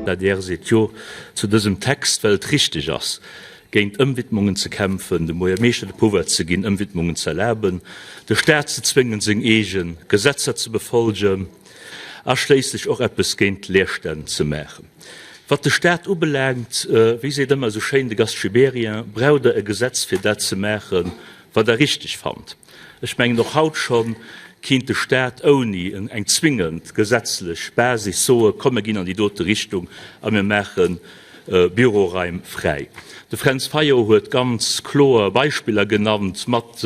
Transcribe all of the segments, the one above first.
D'adr seet Jo zu dësem Text, well et richteg ass, géint Ëmwidmungen ze kämpfen, dem Buergermeeschter de Pouvoir ze ginn, Ëmwidmungen ze erlaben, de Staat ze zwéngen, seng eege Gesetzer ze befolgen a schléisslech och eppes géint Leerstänn ze maachen. Wat de Staat ubelaangt, wéi seet ëmmer esou schéin de Gast Gibéryen, braucht Der e Gesetz, fir dat ze maachen, wat Der richteg fannt. Ech mengen, och haut scho kinnt de Staat ouni eng zwingend gesetzlech Basis soe, komm mir ginn an déi dote Richtung a mir maache Büroraim fräi. De Fränz Fayot huet ganz kloer Beispiller genannt mat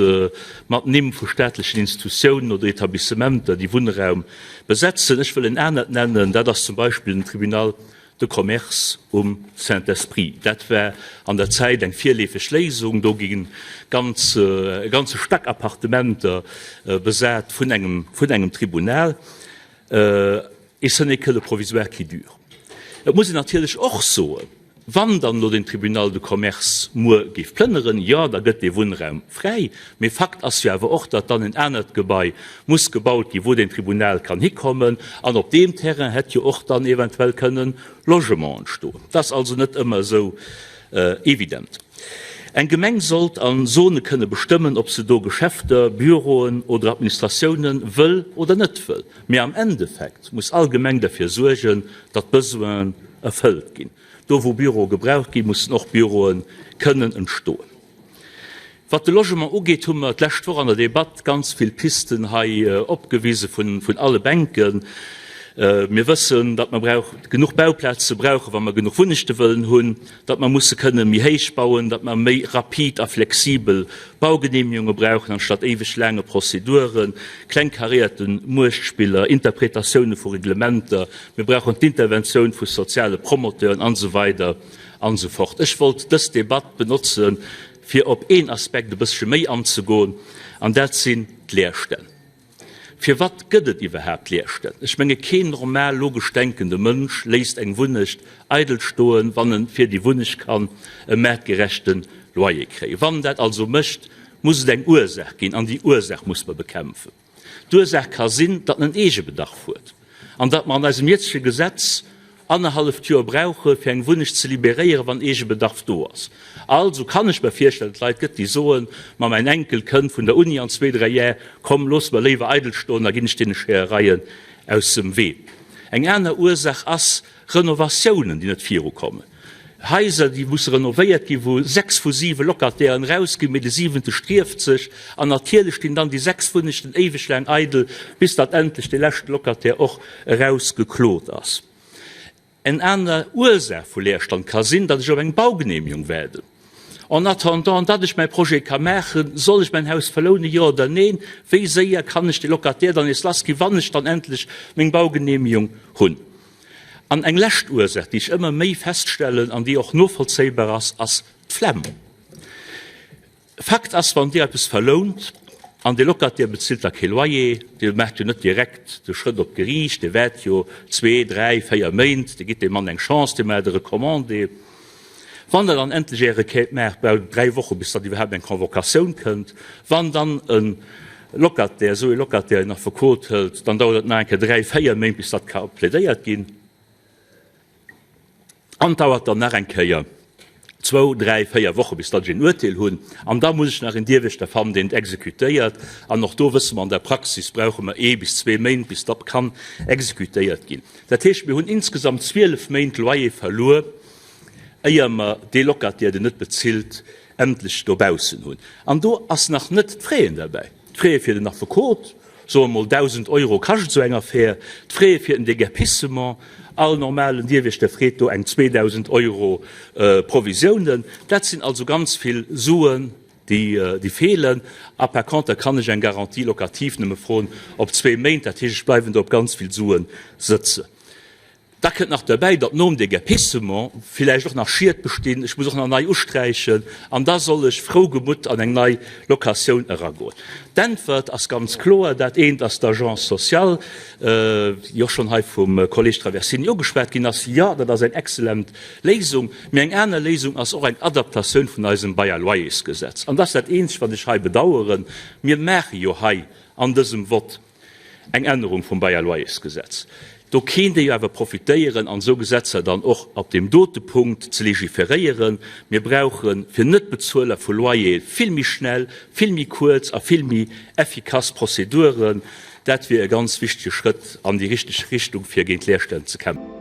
mat Nimm vu staatlechen Institutiounen oder Etablissementer, déi Wunnraum besetzen. Ech wëll en anert nennen, dat ass zum Beispill den Tribunal de Commerce um Saint-Esprit. Dat war an der Zäit eng virleefeg Léisung. Do gi ganz, e ganze Stack Appartementer besat vun engem, vun engem Tribunal. Et ce n'est que le provisoire qui dure. Et muss een natierlech och soen, wann dann elo den Tribunal de Commerce muer géif plënneren, jo, da gëtt dee Wunnraum fräi. Mee Fakt ass jo awer och, datt dann en anert Gebai muss gebaut ginn, wou deen Tribunal kann hikommen. An op deem Terrain hätt jo och dann eventuell kënnen Logement entstoen. Dat ass also net ëmmer esou evident. Eng Gemeng sollt a Zone kënne bestëmmen, ob se do Geschäfter, Büroen oder Administratiounen wëll oder net wëll. Mee am Endeffekt muss all Gemeng derfir suergen, datt d'Besoinen erfëllt ginn. Do wou Büroe gebraucht ginn, mussen och Büroe kënnen entstoen. Wat de Logement ugeet, hu mer d'lescht Woch an der Debatt ganz vill Pisten hei opgewise vun alle Bänken. Mir wëssen, datt mer brauch genuch Bauplaze brauchen, wa mer genuch Wunnechte wëllen hunn, datt mer musse kënne méi héich bauen, datt mer méi rapid a flexibel Baugenehmegunge brauchen anstatt éiweg laange Prozeduren, klengkaréierte Muechtspiller, Interpretatioune vu Reglementer. Mir brauchen d'Interventioun vu soziale Promoteuren an esou weider an esou fort. Ech wollt dës Debatt benotzen, fir op een Aspekt e bëssche méi anzegoen, an dat sinn d'Leerstänn. Firwat gëtt et iwwerhaapt Leerstänn? Ech menge keen normal logesch denkende Mënsch léisst eng Wunnecht eidel stoen, wann en fir déi Wunnecht kann e maartgerechte Loyer kréien. Wann en dat also mécht, muss et eng Ursaach ginn, an déi Ursaach muss mer bekämpfen. D'Ursaach ka sinn, datt en Eegebedarf huet an datt mer an eisem jëtzege Gesetz annerhalleft Joer brauche fir eng Wunnecht ze libéréieren, wann Eegebedarf do ass. Also kann ech mer virstellen, datt et Leit gëtt, déi soen, ma mäin Enkel kënnt vun der Uni an zwee, dräi Jär, komm looss mer léiwer eidel stoen, da ginn ech deene Scheerereien aus dem Wee. Eng aner Ursaach ass, Renovatiounen, déi net virukommen, Haiser, déi musse renovéiert ginn, wou 6 vu 7 Locatairen erausginn, mee de siwente strieft sech. An natierlech stinn dann déi 6 Wunnechten éiweg laang eidel, bis datt endlech dee leschte Locataire och erausgeklot ass. Eng aner Ursaach vu Leerstand ka sinn, datt ech op eng Baugenehmegung waarden. En attendant datt ech mäi Projet ka maachen, soll ech mäin Haus verlounen, jo oder neen? Wéi séier kann ech de Locataire dann nees lassginn, wann ech dann endlech meng Baugenehmegung hunn? An eng lescht Ursaach, déi ech ëmmer méi feststellen an déi och novollzéibar ass, ass d'Flemm. Fakt ass, wann Dir eppes verlount an de Locataire bezilt da kee Loyer, Dir maacht jo net direkt de Schrëtt op d'Geriicht, Dir waart jo zwee, dräi, véier Méint, Dir gitt deem Mann eng Chance, Dir maacht e Recommandé. Wann Der dann endlech Är Requête maacht, braucht et dräi Woche bis datt iwwerhaapt eng Convocatioun kënnt. Wann dann e Locataire, esou ee Locataire en Affekot hëlt, dann dauert et nach eng Kéier dräi, véier Méint bis datt ka plädéiert ginn. An et dauert dann nach eng Kéier zwou, dräi, véier Woche bis datt ech een Urteel hunn. An da muss ech nach een Dierwächter fannen, deen et exekutéiert. An och do wësse mer, an der Praxis brauche mer ee bis zwee Méint bis datt kann exekutéiert ginn. Dat heescht, mir hunn insgesamt 12 Méint Loyer verluer, éier mer dee Locataire, deen net bezilt, endlech dobaussen hunn. An do ass nach net d'Fraien derbäi. D'Fraie fir den Affekot, soe mol 1.000 Euro kascht esou eng Affär, d'Fraie fir den Déguerpissement, all normalen Dierwiechter freet do eng 2.000 Euro Provisiounen. Dat sinn also ganz vill Suen, déi feelen. A par conter kann ech eng Garantie locative nëmme froen op zwee Méint. Dat heescht, ech bleiwen do op ganz vill Sue sëtzen. Da kënnt nach derbäi, datt nom Déguerpissement villäicht och nach Schied bestinn, ech muss och nach nei usträichen an da soll ech frougemutt an eng nei Locatioun eragoen. D'Äntwert ass ganz kloer, Dat eent ass d'Agence sociale, déi och schonn hei vum Kolleg Traversini ugeschwat ginn ass. Jo, dat ass eng excellent Léisung. Mee eng aner Léisung ass och eng Adaptatioun vun eisem Bail à loyers-Gesetz. An dat ass dat Eenzegt, wat ech hei bedauern. Mir maache jo hei an dësem Vott eng Ännerung vum Bail à loyers-Gesetz. Do kéint ee jo awer profitéieren an esou Gesetzer dann och op deem dote Punkt ze legiferéieren. Mir brauche fir Net-Bezueler vu Loyere vill méi schnell, vill méi kuerz a vill méi effikass Prozeduren. Dat wier e ganz wichtege Schrëtt an déi richteg Richtung, fir géint Leerstänn ze kämpfen.